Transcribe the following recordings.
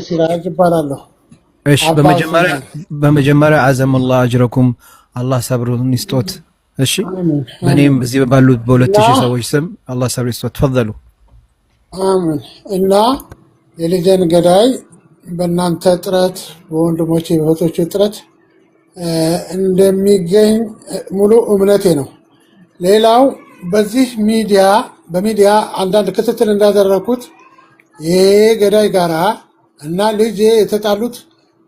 ሲራጅ እባላለሁ። እሺ አባስ በመጀመሪያ ነኝ። በመጀመሪያ عظم الله أجركم፣ አላህ ሰብሩን ይስጦት። እሺ አሜን በእኔም አሜን። በዚህ ባሉት በሁለት እና ሺህ ሰዎች ስም አላህ ሰብር ይስጦት። تفضلوا። አሜን። እና የልጄን ገዳይ በእናንተ ጥረት፣ በወንድሞቼ በእህቶቼ ጥረት እንደሚገኝ ሙሉ እምነቴ ነው። ሌላው በዚህ ሚዲያ በሚዲያ አንዳንድ ክትትል እንዳደረኩት ይሄ ገዳይ ጋራ እና ልጄ የተጣሉት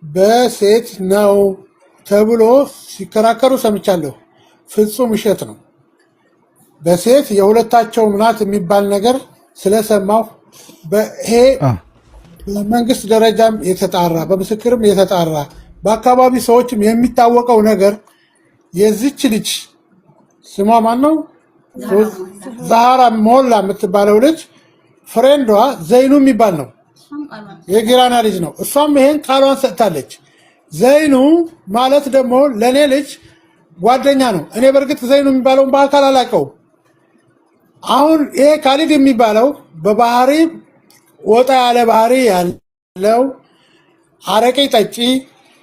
በሴት ነው ተብሎ ሲከራከሩ ሰምቻለሁ። ፍጹም ውሸት ነው። በሴት የሁለታቸውም ናት የሚባል ነገር ስለሰማሁ ይሄ በመንግስት ደረጃም የተጣራ፣ በምስክርም የተጣራ፣ በአካባቢ ሰዎችም የሚታወቀው ነገር የዚች ልጅ ስሟ ማን ነው? ዛሃራ ሞላ የምትባለው ልጅ friend ዋ ዘይኑ የሚባል ነው። የጊራና ልጅ ነው። እሷም ይሄን ቃሏን ሰጥታለች። ዘይኑ ማለት ደግሞ ለእኔ ልጅ ጓደኛ ነው። እኔ በእርግጥ ዘይኑ የሚባለውን በአካል አላውቀውም። አሁን ይሄ ካሊድ የሚባለው በባህሪ ወጣ ያለ ባህሪ ያለው፣ አረቄ ጠጪ፣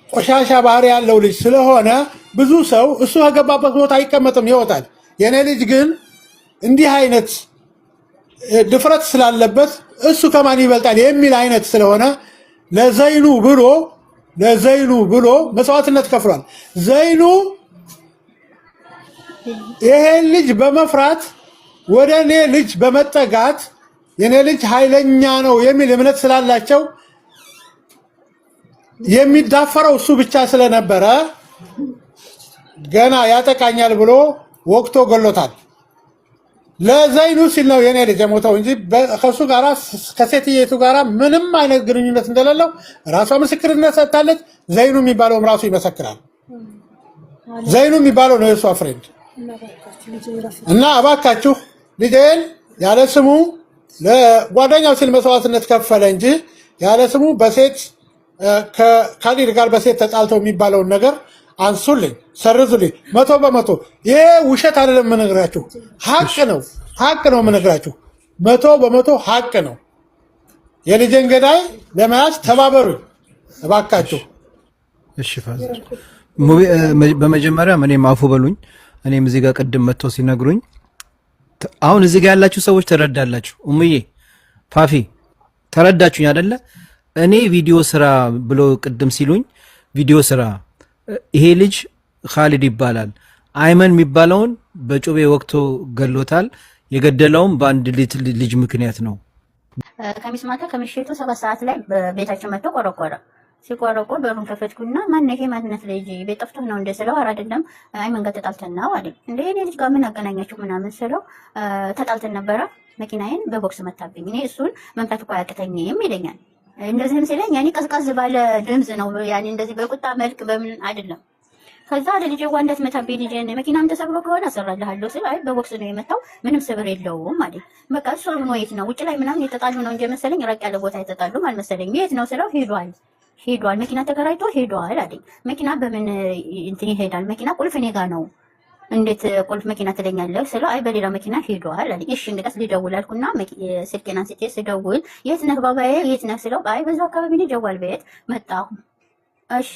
ቆሻሻ ባህሪ ያለው ልጅ ስለሆነ ብዙ ሰው እሱ ከገባበት ቦታ አይቀመጥም፣ ይወጣል። የእኔ ልጅ ግን እንዲህ አይነት ድፍረት ስላለበት እሱ ከማን ይበልጣል የሚል አይነት ስለሆነ ለዘይኑ ብሎ መስዋዕትነት ከፍሏል። ዘይኑ ይሄን ልጅ በመፍራት ወደ እኔ ልጅ በመጠጋት የኔ ልጅ ኃይለኛ ነው የሚል እምነት ስላላቸው የሚዳፈረው እሱ ብቻ ስለነበረ ገና ያጠቃኛል ብሎ ወቅቶ ገሎታል። ለዘይኑ ሲል ነው የኔ ልጅ የሞተው እንጂ ከእሱ ጋር ከሴትየቱ ጋር ምንም አይነት ግንኙነት እንደሌለው ራሷ ምስክርነት ሰጥታለች። ዘይኑ የሚባለውም ራሱ ይመሰክራል። ዘይኑ የሚባለው ነው የእሷ friend። እና እባካችሁ ልጄን ያለ ስሙ ለጓደኛው ሲል መስዋዕትነት ከፈለ እንጂ ያለ ስሙ በሴት ከካሊድ ጋር በሴት ተጣልተው የሚባለውን ነገር አንሱልኝ፣ ሰርዙልኝ። 100% ይሄ ውሸት አይደለም የምነግራችሁ፣ ሀቅ ነው። ሀቅ ነው የምነግራችሁ፣ 100% ሀቅ ነው። የልጄን ገዳይ ለመያዝ ተባበሩኝ እባካችሁ። እሺ father፣ በመጀመሪያ እኔም አፉ በሉኝ። እኔም እዚህ ጋር ቅድም መጥተው ሲነግሩኝ አሁን እዚህ ጋር ያላችሁ ሰዎች ተረዳላችሁ። እሙዬ ፋፊ ተረዳችሁኝ አይደለ? እኔ ቪዲዮ ስራ ብሎ ቅድም ሲሉኝ ቪዲዮ ስራ፣ ይሄ ልጅ ካሊድ ይባላል። አይመን የሚባለውን በጩቤ ወቅቶ ገሎታል። የገደለውም በአንድ ልጅ ምክንያት ነው። ከሚስ ማታ ከምሽቱ 7 ሰዓት ላይ በቤታችን መጥቶ ቆረቆረ። ሲቆረቆር በሩን ከፈትኩና ማነው ይሄ ማንነት ልጅ ቤት ጠፍቶህ ነው እንደ ስለው፣ ኧረ አይደለም አይመን ጋር ተጣልተን ነው አለኝ። እንደ የኔ ልጅ ጋር ምን አገናኛችሁ ምናምን ስለው፣ ተጣልተን ነበረ፣ መኪናዬን በቦክስ መታብኝ። እኔ እሱን መምታት እኮ አያቅተኝም ይለኛል። እንደዚህም ሲለኝ ያኔ ቀዝቀዝ ባለ ድምፅ ነው፣ ያኔ እንደዚህ በቁጣ መልክ በምን አይደለም። ከዛ ለልጄ ዋ እንዳትመታብኝ ልጄን፣ መኪናም ተሰብሮ ከሆነ አሰራልሃለሁ ስል፣ አይ በቦክስ ነው የመታው ምንም ስብር የለውም አለኝ። በቃ እሱ አሁን የት ነው? ውጭ ላይ ምናምን የተጣሉ ነው እንጂ መሰለኝ ራቅ ያለ ቦታ የተጣሉም አልመሰለኝም። የት ነው ስለው፣ ሄዷል ሄዷል መኪና ተከራይቶ ሄዷል አለኝ። መኪና በምን እንትን ይሄዳል? መኪና ቁልፍ እኔ ጋ ነው፣ እንዴት ቁልፍ መኪና ትለኛለህ ስለው፣ አይ በሌላ መኪና ሄዷል አለኝ። እሺ እንግዲያስ ልደውል አልኩና ስልኬን አንስቼ ስደውል የት ነህ ባባዬ የት ነህ ስለው፣ አይ በዛው አካባቢ ነው ጀዋል ቤት መጣሁ። እሺ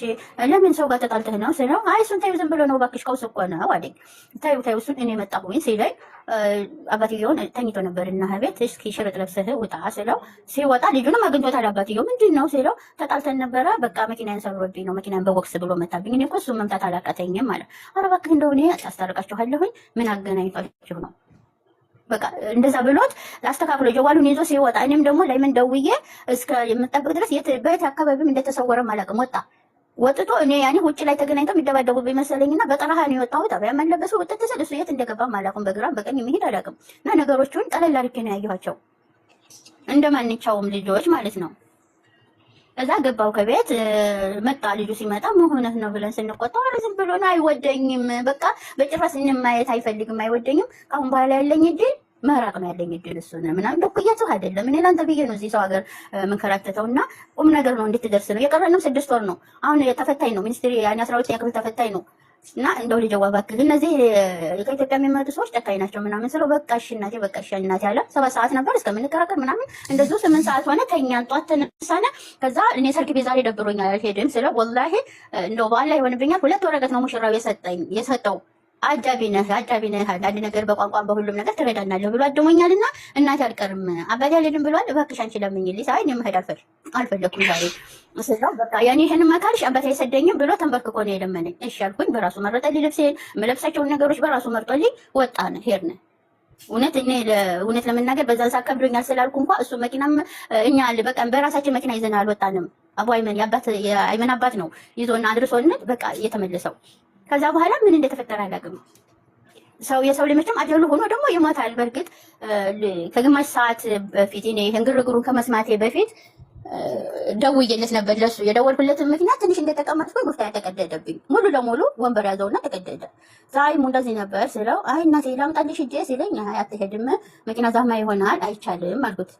ለምን ሰው ጋር ተጣልተህ ነው ስለው፣ አይ እሱን ተይው ዝም ብሎ ነው እባክሽ ቀውስ እኮ ነው አለኝ። ተይው ተይው እሱን እኔ መጣሁኝ ሲለኝ አባትየውን ተኝቶ ነበር እና ቤት እስኪ ሽርጥ ለብሰህ ውጣ ስለው ሲወጣ ልጁንም አግኝቶታል። አባትየው ምንድን ነው ስለው፣ ተጣልተን ነበረ፣ በቃ መኪናዬን ሰብሮብኝ ነው፣ መኪናዬን በቦክስ ብሎ መታብኝ። እኔ እኮ እሱን መምታት አላቃተኝም አለ። ኧረ እባክህ እንደው እኔ አስታርቃችኋለሁኝ ምን አገናኝቷችሁ ነው፣ በቃ እንደዛ ብሎት አስተካክሎ ጀዋሉን ይዞ ሲወጣ እኔም ደግሞ ለምን ደውዬ እስከ የምጠብቅ ድረስ የት በየት አካባቢም እንደተሰወረም አላውቅም። ወጣ። ወጥቶ እኔ ያኔ ውጭ ላይ ተገናኝተው የሚደባደቡ መሰለኝና በጠረሃ ነው የወጣሁት። አብያ መለበሱ ወጥተህ ስል እሱ የት እንደገባም አላውቅም። በግራም በቀኝ መሄድ አላውቅም። እና ነገሮቹን ቀለል አድርጌ ነው ያየኋቸው እንደ ማንኛውም ልጆች ማለት ነው። እዛ ገባው ከቤት መጣ። ልጁ ሲመጣ ምን ሆነህ ነው ብለን ስንቆጣው፣ ኧረ ዝም ብሎ ነው አይወደኝም፣ በቃ በጭራሽ እኔን ማየት አይፈልግም፣ አይወደኝም። ከአሁን በኋላ ያለኝ እድል መራቅ ነው ያለኝ እድል እሱን ምናምን ደኩያቸው አይደለም። እኔ ለአንተ ብዬ ነው እዚህ ሰው ሀገር የምንከራተተው እና ቁም ነገር ነው እንድትደርስ ነው። የቀረንም 6 ወር ነው። አሁን ተፈታኝ ነው ሚኒስትሪ ያኔ 12ኛ ክፍል ተፈታኝ ነው። እና እንደው ልጅ እባክህ እነዚህ ከኢትዮጵያ የሚመጡ ሰዎች ጨካኝ ናቸው ምናምን ስለው በቃ እሺ እናቴ በቃ እሺ እናቴ አለ። 7 ሰዓት ነበር እስከምንከራከር ምናምን እንደዚሁ 8 ሰዓት ሆነ። ተኛን። ጧት ተነሳነ። ከዛ እኔ ሰርግ ቤት ዛሬ ደብሮኛል አልሄድም ስለው ወላሂ እንደው በኋላ ይሆንብኛል። ሁለት ወረቀት ነው ሙሽራው የሰጠኝ የሰጠው አጃቢ ነህ አጃቢ ነህ አንድ ነገር በቋንቋም በሁሉም ነገር ትረዳናለህ ብሎ አድሞኛልና እናቴ አልቀርም አባቴ አልሄድም ብሏል። እባክሽ አንቺ ለምኝልኝ። አይ እኔ መሄድ አልፈለኩም ዛሬ ስለው በቃ ያኔ ይሄን መካልሽ አባቴ አይሰደኝም ብሎ ተንበርክኮ ነው የለመነኝ። እሺ አልኩኝ። በራሱ መረጠልኝ ልብሴን፣ የምለብሳቸውን ነገሮች በራሱ መርጦልኝ ወጣን ሄድን። እውነት እኔ እውነት ለመናገር በዛን ሰዓት ከብዶኛል ስላልኩ እንኳ እሱ መኪናም እኛ በቃ በራሳችን መኪና ይዘን አልወጣንም። አቡ አይመን የአባት የአይመን አባት ነው ይዞና አድርሶን በቃ የተመለሰው። ከዛ በኋላ ምን እንደተፈጠረ አላውቅም። ሰው የሰው ልጅ መቼም አጀሉ ሆኖ ደግሞ ይሞታል። በእርግጥ ከግማሽ ሰዓት በፊት እኔ ይሄን ግርግሩን ከመስማቴ በፊት ደውዬለት ነበር። ለሱ የደወልኩለትን ምክንያት ትንሽ እንደተቀመጥኩኝ ጉፍታ ተቀደደብኝ። ሙሉ ለሙሉ ወንበር ያዘውና ተቀደደ። ዛይሙ እንደዚህ ነበር ስለው አይ እናቴ ላምጣልሽ ሂጄ ሲለኝ አይ አትሄድም፣ መኪና ዛማ ይሆናል አይቻልም አልኩት።